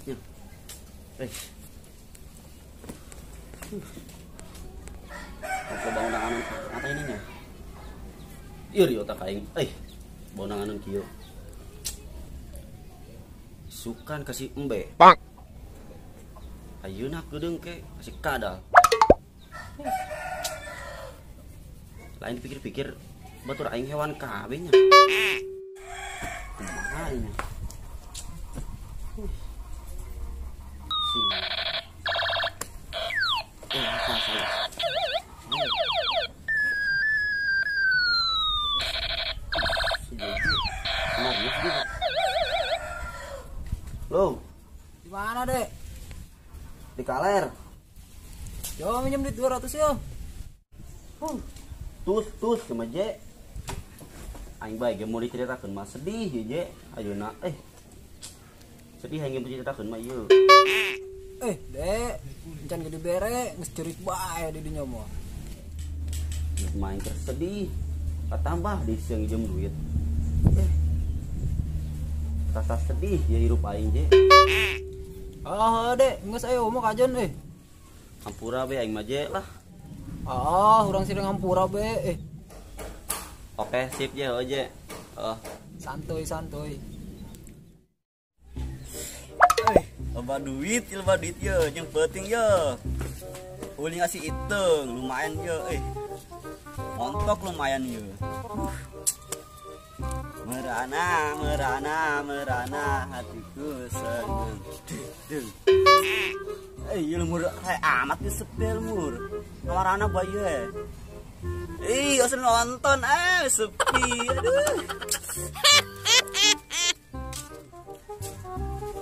Duitnya. Coba undangan apa ininya? Iri otak aing. Bonangan kieu. Sukan kasih embe. Pak. Ayeuna geudeung ke kasih kadal. Lain dipikir-pikir batur aing hewan kabeh nya. Kumaha ini? Sini. Salah. Lo, di mana, Dek? Di kaler. Yo, minjem duit 200 yo. Tus sama je. Aing bae ge mau diceritakeun mah sedih ye je. Ayeuna sedih aing ge diceritakeun mah ieu. Dek, encan ge dibere geus cerik bae di dinya mah. Geus main keur sedih. Katambah di siang jam duit. Rasa sedih ya hirup aing je. Ah, Dek, geus ayo mau kajen Hampura be aing mah je lah. Ah, urang sering hampura be. Oke, sip je heuh je. Santuy, santuy. Loba duit ye, jeung peuting ye. Ulin ngasih iteung, lumayan ye Montok lumayan ye. Merana, merana, merana hatiku seneng. Ieu mur amat di sepel mur. Kamarana bae. Ih, asa nonton sepi. Aduh.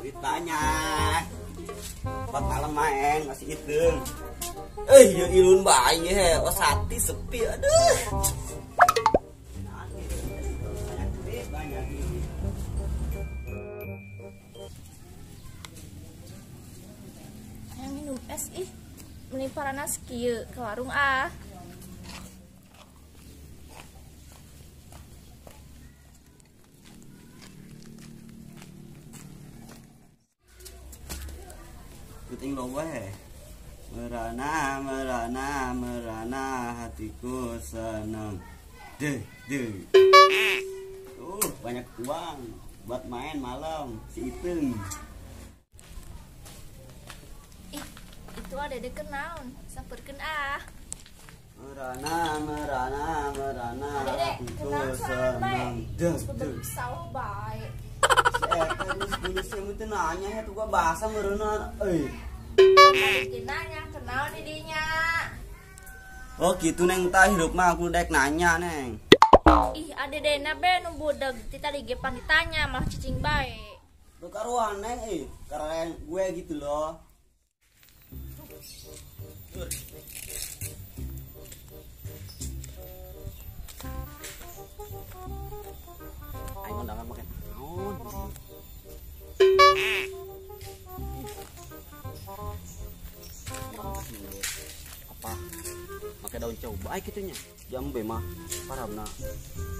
Duit banyak. Buat malam main masih hitung. Ieu ilun bae he, osati sepi. Aduh. Yang minum es ih, meni paranas kieu ke warung ah. Kuting loba he. Merana, merana, merana hatiku senang. Deh, deh. Banyak uang buat main malam si Iteung. Ih, itu ada deket naon, samperkeun ah. Merana, merana, merana hatiku senang. Deh, deh. Sawah bae. Si eta geus geus teu nanya he tuh gua bahasa meureunna euy. Tadi nanya kenaon di dinya. Oh gitu neng, tah hirup mah aku dek nanya neng. Ih, ade dena be nu budeg ti tadi ge pan ditanya malah cicing bae. Lu karuan neng keren gue gitu loh. Aing undangan make naon. Apa? Pakai daun cau baik itunya. Jambe mah parabna.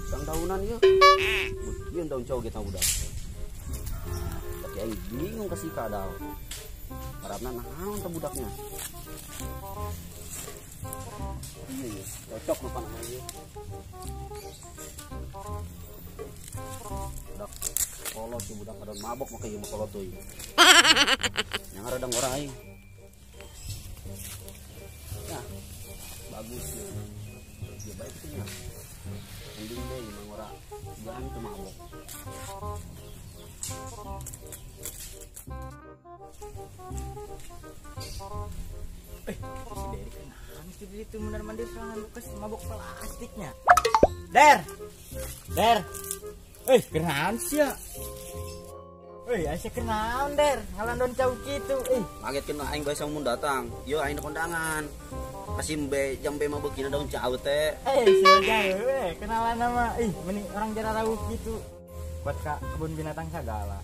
Dang daunan ieu. Beukeun daun cau kita budak. Tapi aing bingung kasih kadal. Parabna naon teh budaknya. Iya, cocok lupa namanya ieu. Budak kolot tuh budak kada mabok make ieu mah kolot euy. Yang ada ngora aing. Nah, bagus ya. Dia baik itu nya. Mending deh emang ora jangan tuh mabok. Si Derek nangis di situ mundar mandir soalnya bekas mabok plastiknya. Der. Der. Kenaon sih ya? Asa kenaon Der, ngalandon cau kitu. Kaget kena aing bae mun datang. Yo aing kondangan. Kasih embe jambe mah beukina daun cau teh. Sia we kenalan nama. Ih, meni orang jararau kitu. Buat ka kebun binatang sagala.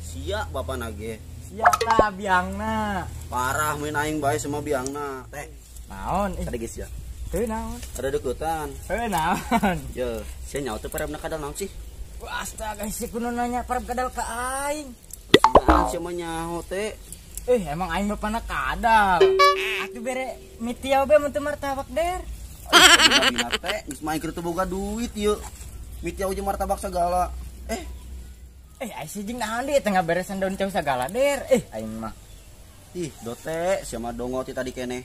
Sia bapak nage. Sia ta biangna. Parah main aing bae sama biangna. Teh. Naon? Ada geus ya? Teu naon? Ada deketan. Heuh naon? Yo, sia nyaho teh parabna kadal naon sih? Wah, astaga, si kuno nanya parab kadal ka aing. Nah, siapa nyaho teh? Emang aing mah pana kadal. Atuh bere mitiau be mun teu martabak der. Bina teh geus mah aing teu boga duit ieu. Mitiau jeung martabak segala. Aing sih jeung naon deui teh ngaberesan daun cau segala der. Aing mah. Ih, dote sia mah dongo ti tadi keneh.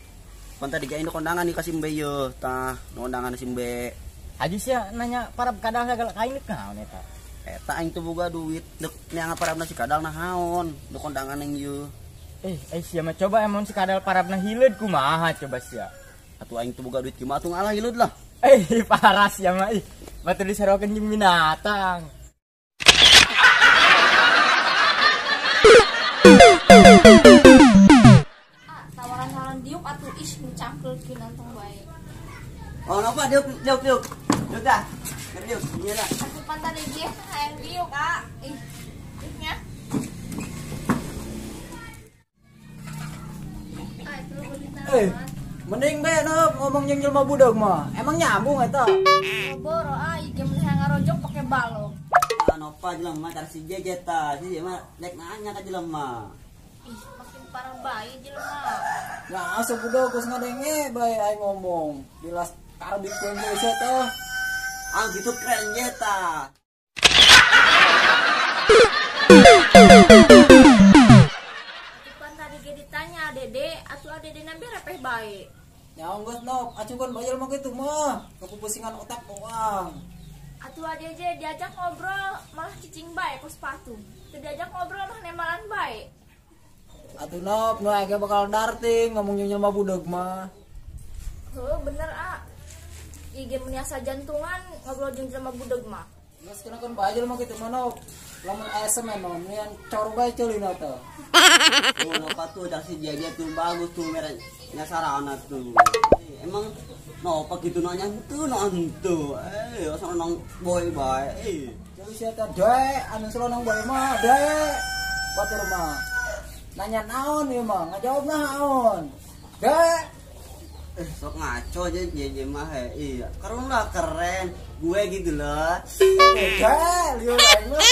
Pan tadi ge aing kondangan nih ka si Mbe yeuh. Tah, nu kondangan si Mbe. Haji sia nanya parab kadal segala ka aing naon eta? Eta aing teu boga duit, deuk neangan parabna si kadal naon, nu kondangan aing yeuh. Sia mah coba emang si kadal parabna hileud kumaha coba sia. Atuh aing teu boga duit kumaha atuh ngalah hileud lah. Parah sia mah ih. Batur disarokeun jeung binatang. Tawaran-tawaran diuk atuh ih nu cangkeulkeun nantong bae. Oh, napa diuk diuk diuk. Diuk dah. Diuk, ieu lah. Atuh pan tadi ge hayang diuk, ah. Ih, nya. Mending be nop ngomong jeung jelema budak mah. Emang nyambung eta? Boro ah, ieu mun hayang ngarojok pake balok. Ah, nopa jelema tar si Jeje tah. Si Jeje mah rek nanya ka jelema. Ih, makin parah bae jelema. Nah, asup budak geus ngadenge bae aing ngomong. Dilas karbit ku geus teh. Ah, gitu keren ye tah. Pan tadi ge ditanya Dede, atuh Dede nabi repeh bae. Nyaong geus nop, acungkeun bae jelema kitu mah, kepupusingan otak doang. Atuh Dede diajak ngobrol malah cicing bae ku sepatu. Teu diajak ngobrol mah nembalan bae. Atuh nop, nu aya bakal darting ngomong jeung jelema budak mah. Heuh, bener ah. Ieu ge mun asa jantungan ngobrol jeung jelema budak mah. Geus kenakeun bae jelema kitu mah nop. Lamun aya semen mah mendingan cor bae ceulina teh. Tuh nopa tuh dari si Jeje tuh bagus tuh merah nyasarana tuh. Emang nopa gitu nanya tuh nantu. Asal nong boy bae. Jadi sia teh dae anu selonong boy mah dae. Batur mah. Nanya naon ieu mah, ngajawab naon. Dae. Sok ngaco aja Jeje mah iya. Keren lah keren. Gue gitu loh. Dae lieur aing mah.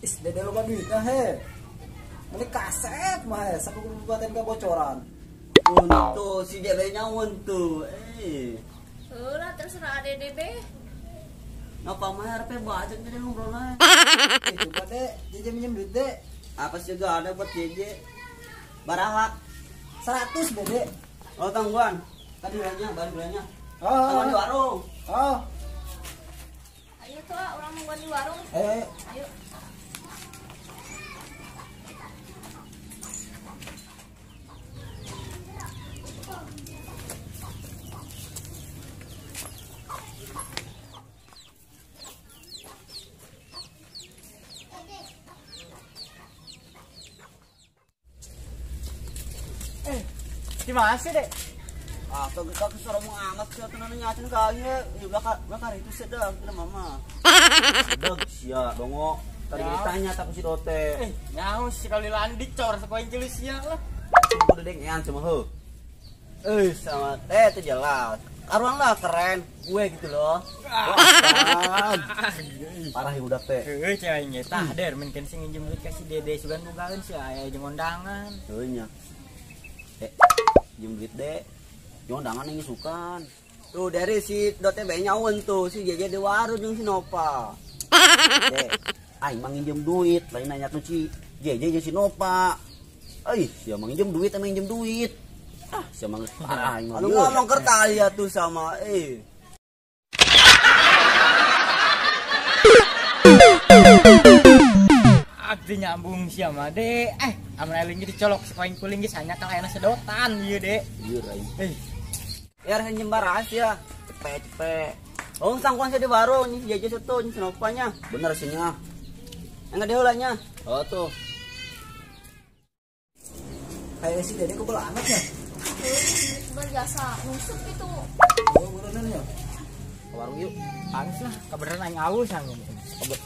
Ih, dede loba duitna he. Ini kaset mah he, saku kabupaten kebocoran. Untuk si Jeje nyaun tuh. Heuh terserah ADD be. Napa mah RP bacot jadi ngobrolna. Coba dek, Jeje minjem duit dek. Apa sih juga ada buat Jeje? Baraha 100 dede. Oh tangguan. Tadi bilangnya, baru bilangnya. Oh, tangguan di warung. Oh. Ayo tuh orang nungguan di warung. Ayo. Gimana sih, Dek? Ah, tuh kita kesuruh mau amat sih atuh nanya nyacen ka ieu. Ieu belakang itu sedang kana mama. Sedang sia dongo. Tadi ditanya tak ku si Dote. Nyaho sekali landi cor sakoin ceuli sia lah. Udah dengean cuma heuh. Sama teh itu jelas. Karuan lah keren gue gitu loh. Parah ya udah teh. Heuh cai nya tah der mun keun sing nginjem duit ka si Dede sugan bogaeun sia aya jeung undangan. Heuh nya. Jem duit dek. Jeung undangan yang sukan. Tuh dari si Dote bae nyaun tuh si Jeje di warung jeung si Nova. Dek, aing mah nginjem duit, lain nanya tuh si Jeje jeung si Nova. Sia mah nginjem duit, emang nginjem duit. Ah, sia mah geus parah aing mah. Anu ngomong kerta ya tuh sama Abdi nyambung sia mah dek. Amun aing dicolok sakoing kuling geus hanya kalau aya sedotan ieu dek. Ieu aing. Ya harus nyebar rahasia. Cepet-cepet. Oh, sangkuan saya di warung, ini Jeje situ, ini senopanya. Bener sih nya. Enggak diulahnya. Oh tuh. Kayak si Dede kebel amat ya. Berjasa nusuk gitu. Oh, burunan ya. Ke warung yuk. Pantes lah, kebeneran aing aus angin.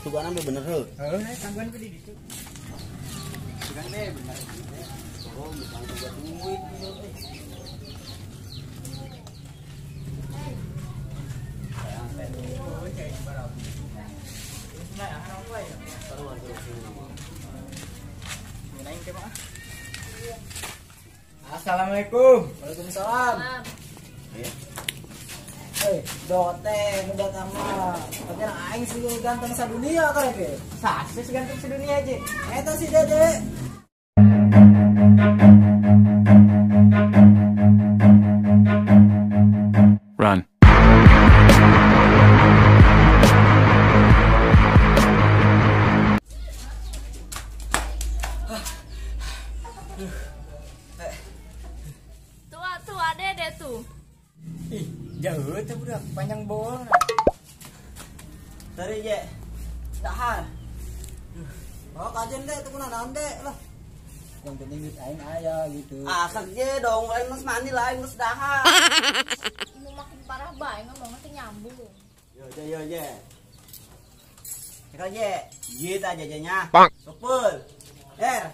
Tuganan bener heuh. Heuh, tangguhan ke di ditu. Tugan be bener. Oh, bukan juga duit. aing teh mah. Assalamualaikum. Waalaikumsalam. Eh, dote nu datang mah. Tapi aing sih ganteng sadunia karek ge. Sah sih ganteng sedunia aja. Eta si Dede. Run. Tua-tua Dede tuh. Ih, jauh tuh budak, panjang bol. Tadi je. Tahan. Oh, kajen deh, itu kunaon deh lah. Yang penting duit aing aya gitu. Asak je dong, aing geus mandi lah, aing geus dahar. Mau makin parah bae ngomongnya teh nyambung. Yo je yo je. Cekal je, kita jajanya. Sopel. Der.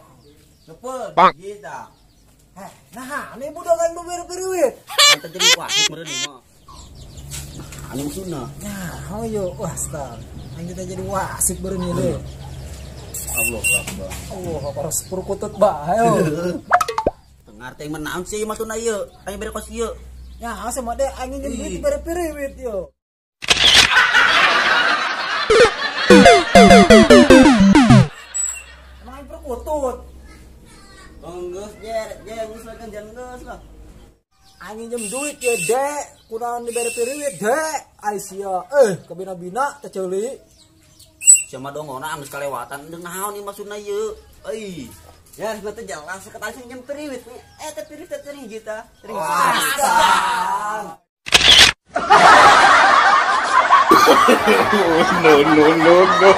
Sopel, kita. Eh, nah, ini budak aing beubeureuit. Ente jadi wasit meureun ieu mah. Anu maksudna. Nah, oh yo, wah stang. Aing kita jadi wasit beureun ieu deh. Allah Akbar. Allah, harus perkutut bae. Tengar teh menaun sih maksudna ieu. Aing bere kos ieu. Ya, sama deh aing nginjem duit beubeureuit yo. Emang aing perkutut. Geus je, je geus lah kan jangan geus lah. Aing nginjem duit ya, Dek. Kunaon dibere piriwit, Dek. Ai sia, kabina-bina teh ceuli. Sia mah dongona geus kalewatan deung naon ieu maksudna ieu. Euy. Ya, geus teh jelas kata sing njem piriwit. Eh, teh piriwit teh ringgi tah. Ringgi. No, no, no, no.